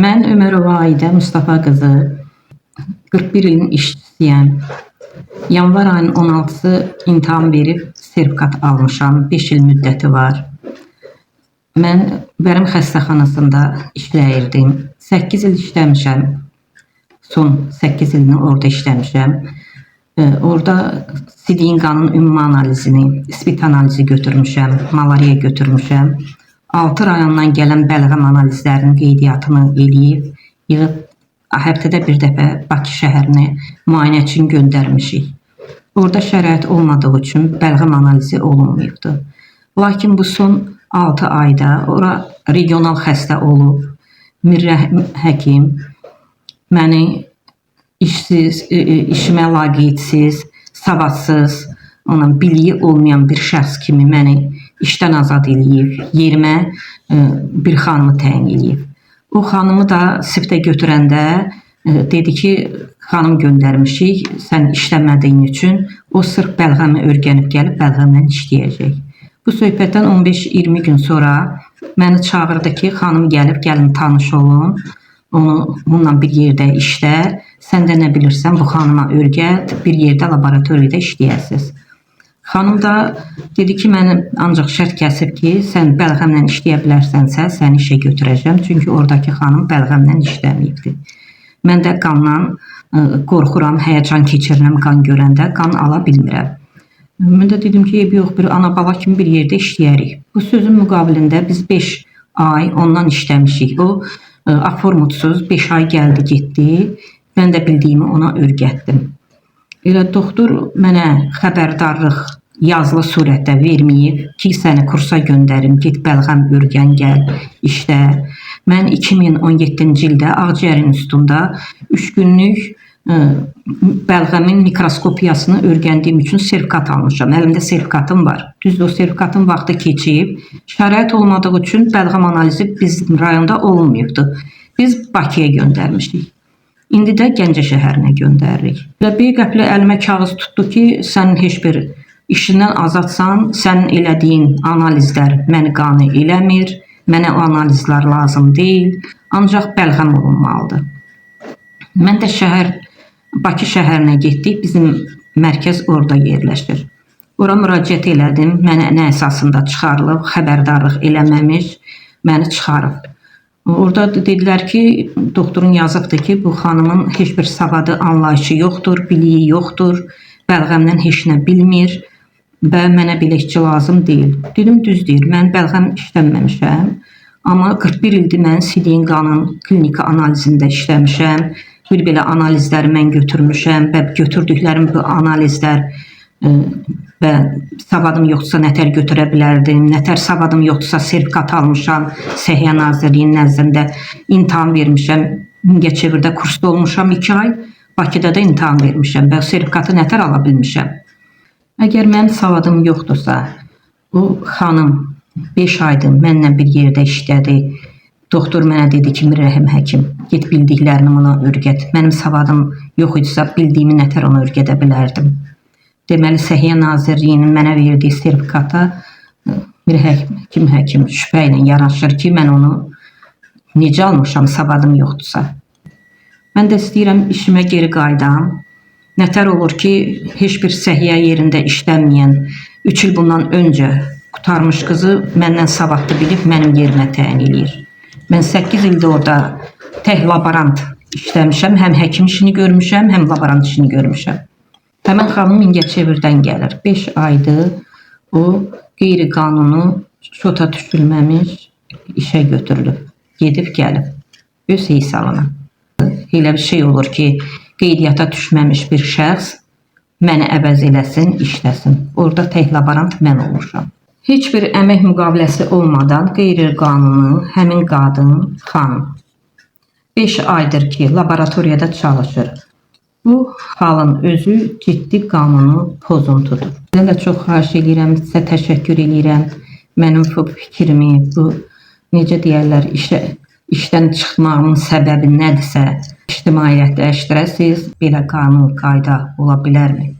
Mən Ömərova Aidə Mustafa qızı, 41 ilin işçisiyəm. Yanvar ayının 16-sı imtahan verib sertifikat almışam. 5 il müddəti var. Mən Vərəm xəstəxanasında işləyirdim. 8 il işləmişəm. Son 8 ilini orada işləmişəm. Orada sidiyin qanın ümumi analizini, spit analizi götürmüşəm, malariya götürmüşəm. 6 rayondan gələn bəlğəm analizlərinin qeydiyyatını eləyib, yığıb həftədə bir dəfə Bakı şəhərinə müayinə üçün göndərmişik. Orada şərait olmadığı üçün bəlğəm analizi olunmayıbdı. Lakin bu son 6 ayda ora regional xəstə olub, Mirrə həkim məni işsiz, işimə laqeydsiz, savadsız, ona biliyi olmayan bir şəxs kimi məni işdən azad eləyib, yerimə bir xanımı təyin eləyib. O xanımı da siftə götürəndə dedi ki, xanım göndərmişik, sən işləmədiyin üçün o sırf bəlğəmi öyrənib gəlib bəlğəmlə işləyəcək. Bu söhbətdən 15-20 gün sonra məni çağırdı ki, xanım gəlib, gəlin tanış olun. Onu bununla bir yerdə işlə. Sən də nə bilirsən bu xanıma öyrət, bir yerdə laboratoriyada işləyəsiniz. Xanım da dedi ki, mənim ancaq şərt kəsib ki, sən bəlğəmlə işləyə bilərsənsə, səni işə götürəcəm. Çünki oradakı xanım bəlğəmlə işləməyibdi. Mən də qandan qorxuram, həyəcan keçirirəm qan görəndə, qan ala bilmirəm. Mən də dedim ki, eybi yox, bir ana bala kimi bir yerdə işləyərik. Bu sözün müqabilində biz 5 ay ondan işləmişik. O aformutsuz 5 ay gəldi, getdi. Mən də bildiyimi ona öyrətdim. Elə doktor mənə xəbərdarlıq yazılı surətdə verməyib ki, səni kursa göndərim, get bəlğəm öyrən, gəl, işlə. Mən 2017-ci ildə ağciyər institutunda 3 günlük bəlğəmin mikroskopiyasını öyrəndiyim üçün sertifikat almışam. Əlimdə sertifikatım var. Düzdür, o sertifikatın vaxtı keçib. Şərait olmadığı üçün bəlğəm analizi bizim rayonda olunmayıbdı. Biz Bakıya göndərmişdik. İndi də Gəncə şəhərinə göndəririk. Və bir qəflə əlimə kağız tutdu ki, sən heç bir işindən azadsan, sənin elədiyin analizlər məni qane eləmir, mənə o analizlər lazım deyil, ancaq bəlğəm olunmalıdır. Mən də Bakı şəhərinə getdik. Bizim mərkəz orada yerləşir. Ora müraciət elədim. Mənə nə əsasında çıxarılıb, xəbərdarlıq eləməmiş məni çıxarıb. Orada dedilər ki, doktorun yazıbdı ki, bu xanımın heç bir savadı, anlayışı yoxdur, biliyi yoxdur, bəlğəmdən heç nə bilmir və mənə belə işçi lazım deyil. Dedim, düz deyir, mən bəlğəm işlənməmişəm, amma 41 ildir mən sidiyin qanın kliniki analizində işləmişəm. Bir belə analizləri mən götürmüşəm və götürdüklərim bu analizlər və savadım yoxdursa nətər götürə bilərdim, nətər savadım yoxdursa sertifikat almışam, Səhiyyə Nazirliyinin nəzdində imtahan vermişəm, Mingəçevirdə kursda olmuşam 2 ay, Bakıda da imtahan vermişəm və sertifikatı nətər ala bilmişəm. Əgər mənim savadım yoxdursa, o xanım 5 aydır mənlə bir yerdə işlədi. Doktor mənə dedi ki, Mirrəhim həkim, get bildiklərini ona öyrət. Mənim savadım yox idisə bildiyimi nətər ona öyrədə bilərdim. Deməli, Səhiyyə Nazirliyinin mənə verdiyi sertifikata bir həkim şübhə ilə yanaşır ki, mən onu necə almışam, savadım yoxdursa. Mən də istəyirəm işimə geri qayıdam. Nətər olur ki, heç bir səhiyyə yerində işlənməyən 3 il bundan öncə qurtarmış qızı məndən savadlı bilib mənim yerimə təyin eləyir. Mən 8 ildir orada tək laborant işləmişəm, həm həkim işini görmüşəm, həm laborant işini görmüşəm. Həmin xanım Mingəçevirdən gəlir. 5 aydır o qeyri-qanuni şota düşülməmiş işə götürülüb, gedib gəlib öz hesabına. Elə bir şey olur ki, qeydiyyata düşməmiş bir şəxs məni əvəz eləsin, işləsin. Orada tək laborant mən olmuşam. Heç bir əmək müqaviləsi olmadan qeyri-qanuni həmin qadın, xanım 5 aydır ki, laboratoriyada çalışır. Bu halın özü ciddi qanuni pozuntudur. Sizdən də çox xahiş eləyirəm, sizə təşəkkür eləyirəm. Mənim bu fikrimi, bu necə deyərlər, işdən çıxmağımın səbəbi nədirsə ictimaiyyətləşdirəsiz. Belə qanun, qayda ola bilərmi?